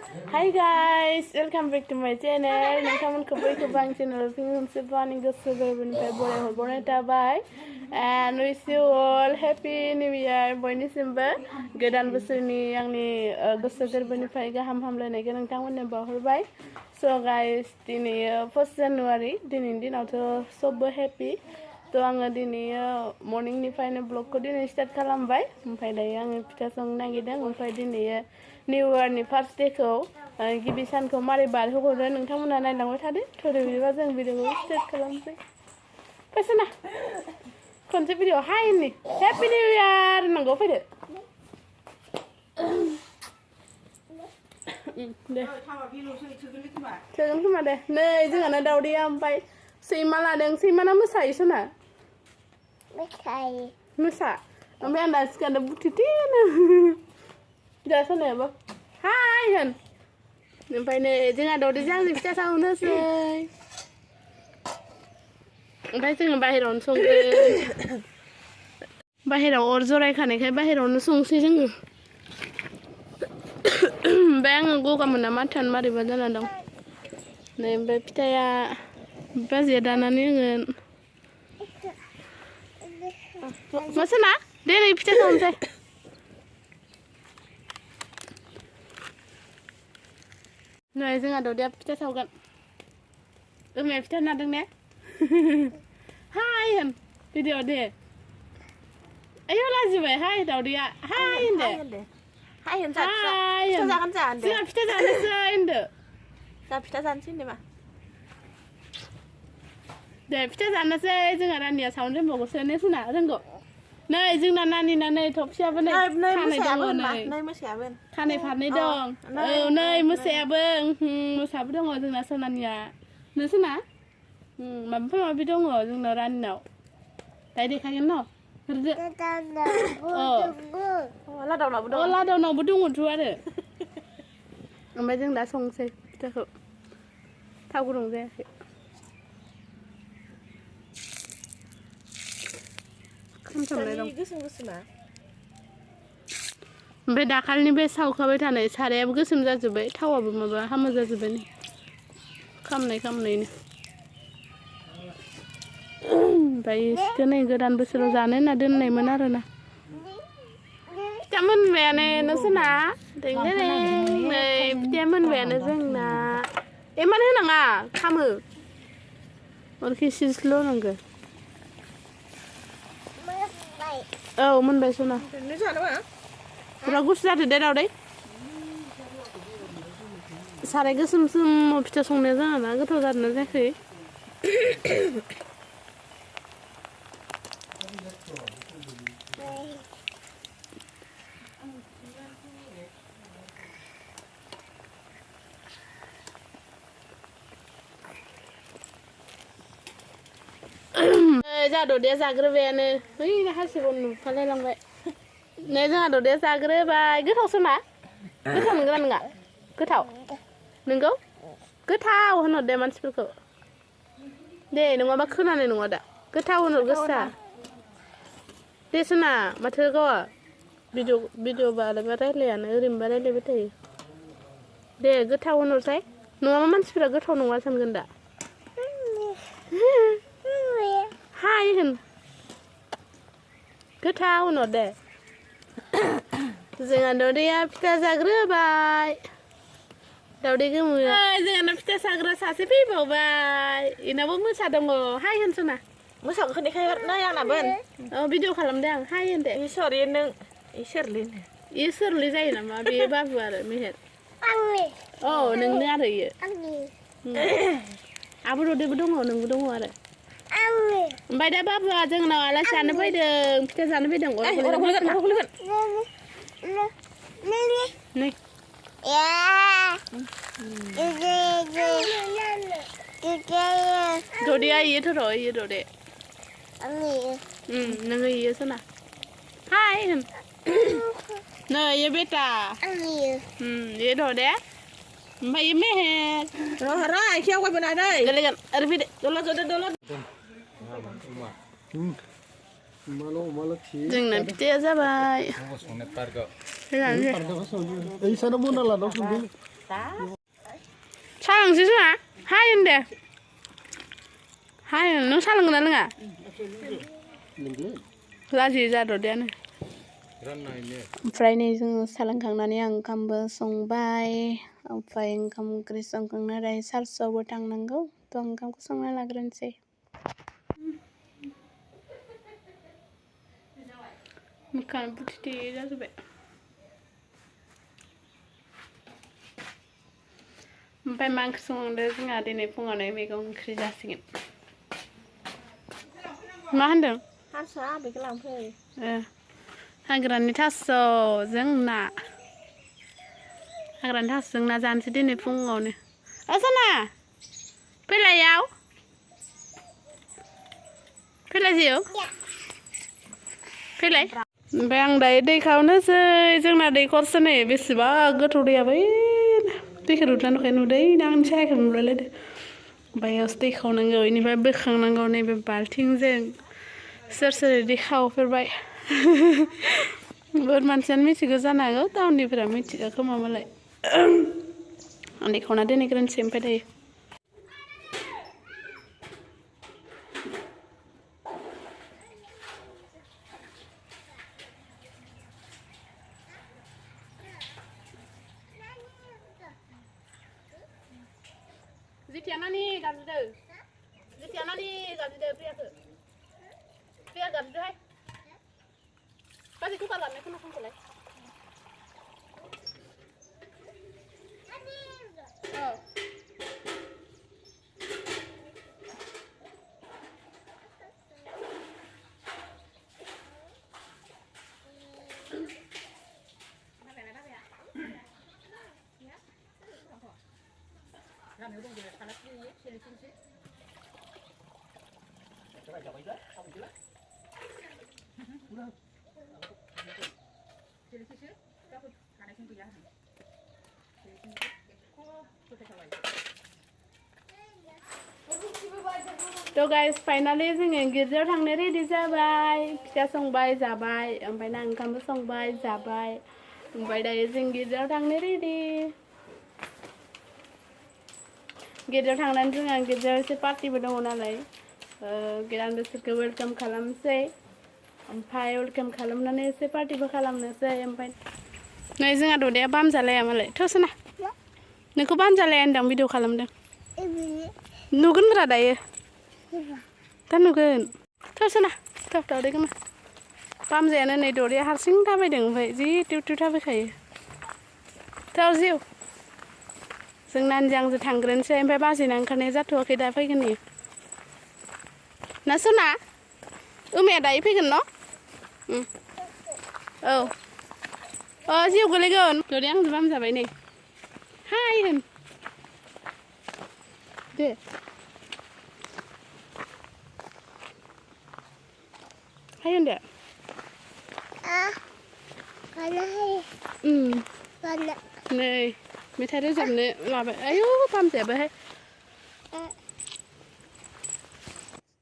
Hi guys, welcome back to my channel. Nontonमोनखौ बयखौबो आं channel मोनसे बानि गोसो गोरबोनिफ्राय बराय हरबावनाय थाबाय and wish you all happy new year बयनिसिमबो गोदान बोसोरनि आंनि गोसो गोरबोनिफ्राय गाहाम हामलायनायखौ नोंथांमोननो बावहरबाय. So guys, दिनै 1 January दिनैनि दिनावथ' सबबो happy. तो आङो दिनै मर्निंनिफ्रायनो ब्लगखौ दिनै स्टार्ट खालामबाय. ओमफ्राय दायो आङो फिथा संनो नागिरदों. ओमफ्राय दिनै निउ इयारनि फार्स्ट डेखौ गिबि सानखौ मारै बारहोहरो नोंथांमोना नायलांबाय थादो. थोरै बिदिबा जों भिडिअखौ स्टार्ट खालामसै. फैसोना खनसे भिडिअ हाय होननि हेपि निउ इयार होननांगौ फैदो. दे थोगोन खोमा दे. नै जोंहाना दावदैया ओमफ्राय सैमा लादों. सैमाना मोसायोसोना मोसा ओमफ्राय आं दा सिखारदों बुथिथेनो जासोनायाबो हाय होन. ओमफ्राय नै जोंहा दावदैजों आंजों फिथा सावनोसै. ओमफ्राय जोङो बाहेरायावनो संगोन. बाहेरायाव अर जरायखानायखाय बाहेरायावनो संसै जोङो. ओमफ्राय आङो गगा मोना माथोआनो मारैबा जाना दं. नै ओमफ्राय फिथाया बाजैया दानानै होगोन. मासोना दे नै फिथा सावनोसै. नै जोंहा दावदैया फिथा सावगोन. ओमाया फिथा नादों ने हाय होन भिडिअ दे. आयौ लाजिबाय हाय दावदैया हाय होनदो. हाय होन जोंहा फिथा जानोसै होनदो. जा फिथा जानोसै होनदो मा दे फिथा जानोसै. जोंहा रानिया सावनो रोंबावगौसो ने सुना रोंगौ. नै जोंना नानिना नै थफियाबो नै खानाय दङ. नै मोसायाबो खानाय फारनै दं. औ नै मोसायाबो मोसाबो दङ जोंना सनानिया. नोंसोरना माबा माबि दङ जोंना रानिनाव. दाय देखायगोन न हरदो. लादावनावबो दङथ' आरो. ओमफ्राय जों दा संसै फिथाखौ. थाव गुदुं जायाखै. ओमफ्राय दाखालिनि बे सावखाबाय थानाय सारायाबो गोसोम जाजोब्बाय. थावाबो माबा हामा जाजोब्बाय नै खामनायनो. ओमफ्राय सिखौ नै गोदान बोसोराव जानो होनना दोननायमोन आरोना. फिथा मोनबायानो नोंसोरना नै फिथाया मोनबायानो जोंना. एमान होनाङा खामो अरखि सिस्ल' होनांगौ. औ मोनबाय सना. बिराद गुसु जादो दे दावदै. साराय गोसोम फिथा संनाया जोंहाना गोथाव जादोंना जायाखै. जोंहा दावदैया जाग्रोबायानो. है हासिबाव नुफालायलांबाय. नै जोंहा दावदैया जाग्रोबाय. गोथावसोना गोथाव नंगौना नङा? गोथाव नंगौ गोथाव होनहर दे मानसिफोरखौ दे. नङाबा खोनानाय नङा दा. गोथाव होनहर गोसा दे सोना. माथो गावा भिडिअ बालायबा रायज्लायानो ओरैनोबा रायज्लायबाय थायो. दे गोथाव होनहरसाय. नङाबा मानसिफोरा गोथाव नङा सानगोन दा. हाय होन गोथाव होनहर दे. जोंहा दावदैया फिथा जाग्रोबाय. दावदै गोमोआ जोंहाना फिथा साग्रा सासे फैबावबाय. इनाबो मोसा दङ. हाय होनसना मोसाखौ खोनाखाय नाय आंनाबो. भिडिअ खालामदे आं हाय होन दे. इसोर नों इयो सोरलै जायो नामा? बेयो बाबु आरो मेहेर. औ नोंनो आरो इयो. आब' दावदैबो दङ नोंबो दङ आरो. ओमफ्राय दा बाबुआ जोंनाव आलासि जानो फैदों. फिथा जानो फैदों. नै दावदैया इयोथ' र' इयो दावदै. नोङो इयो सोना हाय होन. नै इयो बेटा. इयो दावदै. ओमफ्राय इयो मेहेर. आइखियाव गय बोनानै गोलैगोन आरो फैदो. दलद जदो दलद. जोंना फिथाया जाबाय. सा लोंसै जोंहा हायो दे हायो नों सा लोंगोन ना लोङा लाजि जाद'दियानो ओमफ्राय नै जोङो सा लोंखांनानै आं ओंखामबो संबाय ओमफ्राय ओंखाम ओंख्रि संखांनानै सार्चआवबो थांनांगौ थ' ओंखामखौ संना लाग्रोनोसै मोखां बुथिथे जाजोब्बाय ओमफ्राय मा ओंख्रि संदों जोंहा दिनै फुङावनो मैगं ओंख्रि जासिगोन मा होनदों थास'आ बेखौ लांफै हाग्रानि थास'जों ना हाग्रानि थास'जों ना जानोसै दिनै फुङावनो सना फैलायाव फैलाय जिउ फैलाय ओमफ्राय आं दायो दै खावनोसै जोंना दैखरसो नै बेसेबा गोथौ दैया बै दैखौ रुदला नुदै आंनि सायाखौ नुलायलायदो ओमफ्राय दै खावनांगौ बेनिफ्राय बोखांनांगौ नैबे बाल्थिंजों सोर सोर दै खावफेरबाय बहुत मानसियानो मिथिगौ जानो हागौ टाउननिफोरा मिथिगौ खोमा मालाय आं दै खावना दोनहैग्रोनोसै ओमफ्राय दायो जिथियानानि गाबज्रिदो प्रिया गाबज्रिदोहाय बाजै कुकार लाबोनाय खोनासंखोलाय तो गाइस फाइनाली जोङो गिर्जायाव थांनो रेडि जाबाय फिथा संबाय जाबाय ओमफ्राय ना ओंखामबो संबाय जाबाय ओमफ्राय दायो जों गिर्जायाव थांनो रेडि गिर्जायाव थांनानै जोंहा गिर्जायाव एसे पार्टिबो दङ नालाय गोदान बोसोरखौ वेलकाम खालामनोसै ओमफ्राय वेलकाम खालामनानै एसे पार्टिबो खालामनोसै ओमफ्राय नै जोंहा ददाया बाम जालाया मालाय थोसोना नोंखौ बाम जालाया होनदां भिडिअ खालामदों नुगोनब्रा दायो दा नुगोन थोसोना थाब दावदैखौनो बामजायानो नै ददाया हारसिं थाबायदों ओमफ्राय जि टिउ टिउ थाबायखायो थाव जिउ जों नानजों आंजों थांग्रोनोसै ओमफ्राय बाजैना ओंखारनाया जाथ'वाखै दा फैगोन इयो ना सना उमाया दायो फैगोन न' औ जिउ गोलैगोन ददाया आंजों बाम जाबाय नै हाय होन दे हाय होनदो नै मेथाइ रोजाबनो लाबाय आयौ बामजायाबोहाय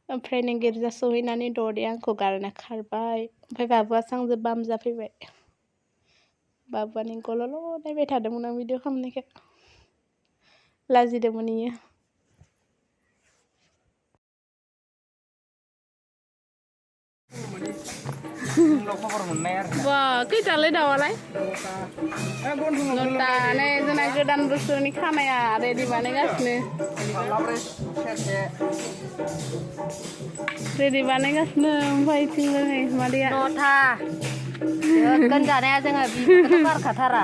ओमफ्राय नों गिर्जा सहैनानै ददाया आंखौ गारना खारबाय ओमफ्राय बाबुआसो आंजों बाम जाफैबाय बाबुआ नों गल'ल' नायबाय थादोंमोन आं भिडिअ खालामनायखौ लाजिदोंमोन इयो बा खैथालै दाउआलाय नौता नै जोंना गोदान बोसोरनि खानाया रेडि बानायगासिनो ओमफ्राय इथिंबो नै मादैया नौता जोगोन जानाया जोङो बिबुखौथ' गारखाथारा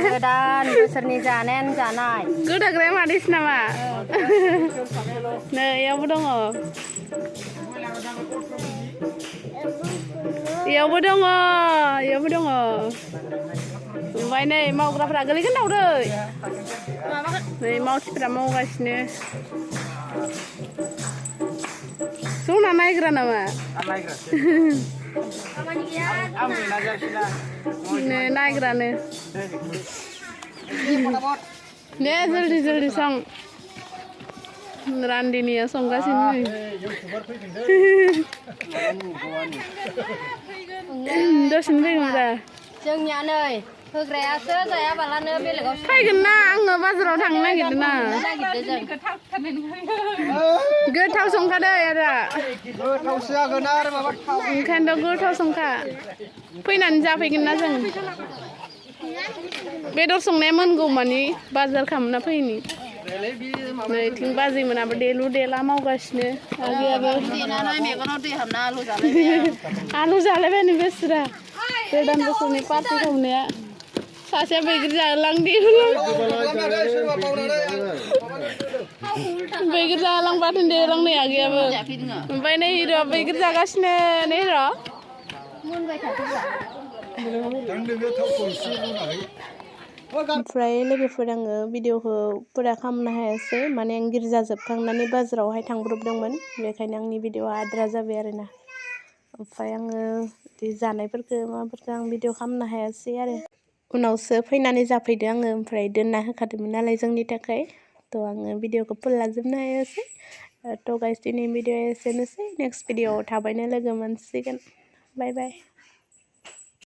गोदान बोसोरनि जानायानो जानाय गोदाग्राया मादैसो नामा नै इयावबो दङ इयावबो दङ ओमफ्राय नै मावग्राफ्रा गोलैगोन दावदै नै मावथिफ्रा मावगासिनो सना नायग्रा नामा नै नायग्रानो दे जल्दि सं रान्दिनिया संगासिनो दसेनो फैगोन दा जोंनिया नै होग्रायासो जायाबालानो बेलेगाव फैगोन ना आङो बाजाराव थांनो नागिरदों ना गोथाव संखादो आदा गोथावसो जागोन आरो माबा थाव ओंखायनोथ' गोथाव संखा फैनानै जाफैगोन ना जों बेदर संनाया मोनगौ मानि बाजार खालामना फैनि नैथिं बाजै मोनाबो देलु देला मावगासिनो आगैयाबो आलु जालायबाय बेसरा गोदान बोसोरनि पार्टि खालामनाया सासेया बैग्रि जालांदि बैग्रि जालांबाथाय देलांनाय आगैयाबो ओमफ्राय नै हिर' बैग्रि जागासिनो नै हिर' ओमफ्राय लोगोफोर आङो भिडिअखौ पुरा खालामनो हायासै माने आं गिर्जा जोबखांनानै बाजारावहाय थांब्रबदोंमोन बेखायनो आंनि भिडिअआ आद्रा जाबाय आरोना ओमफ्राय आङो बिदि जानायफोरखौ माबाफोरखौ आं भिडिअ खालामनो हायासै आरो उनावसो फैनानै जाफैदो आङो ओमफ्राय दोनना होखादोंमोन नालाय जोंनि थाखाय थ' आङो भिडिअखौ फुल लाजोबनो हायासै थ' गाइस दिनै भिडिअआ एसेनोसै नेक्स्ट भिडिअआव थाबैनो लोगो मोनसिगोन बाय बाय